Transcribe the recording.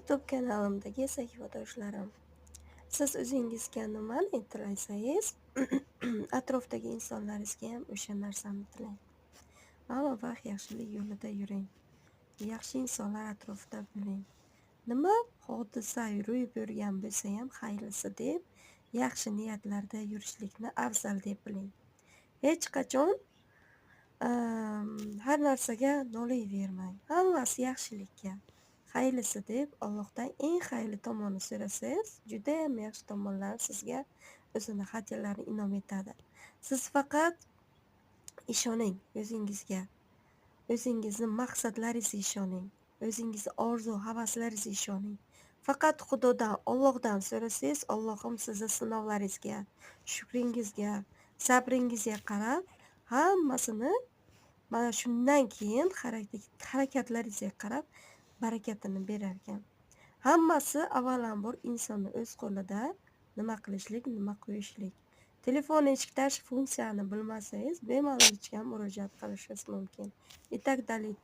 YouTube kanalimdagi sahifadoshlarim. Siz o'zingizga nimani tilasangiz, atrofdagi insonlaringizga ham o'sha narsani tilang. Hamma vaqt yaxshilik yo'lida yuring. Yaxshi insonlar atrofida bo'ling. Nima hodisa ro'y bergan bo'lsa ham, xayrlisi deb, yaxshi niyatlarda yurishlikni afzal deb biling. Hech qachon har narsaga noliyvermang. Hammasi yaxshilikka. Xayrlisi deb Allohdan eng xayrli tomonni so'rasangiz, judayam yaxshi tomonlar sizga o'zini hadyalarini in'om etadi. Siz faqat ishoning o'zingizga. O'zingizni maqsadlaringizga ishoning. O'zingizni orzu havaslaringizga ishoning. Faqat Xudodan, Allohdan so'rasangiz, Allohim sizni sinovlaringizga, shukringizga, sabringizga qarab, hammasini mana shundan keyin harakatlaringizga qarab barakatini berar ekan. Hammasi avvalambor insonni o'z qo'lida, nima qilishlik, nima qo'yishlik. Telefonni ichki tashqi funksiyani bilmasangiz, bemalol ichga murojaat qilishingiz mumkin. И так далее.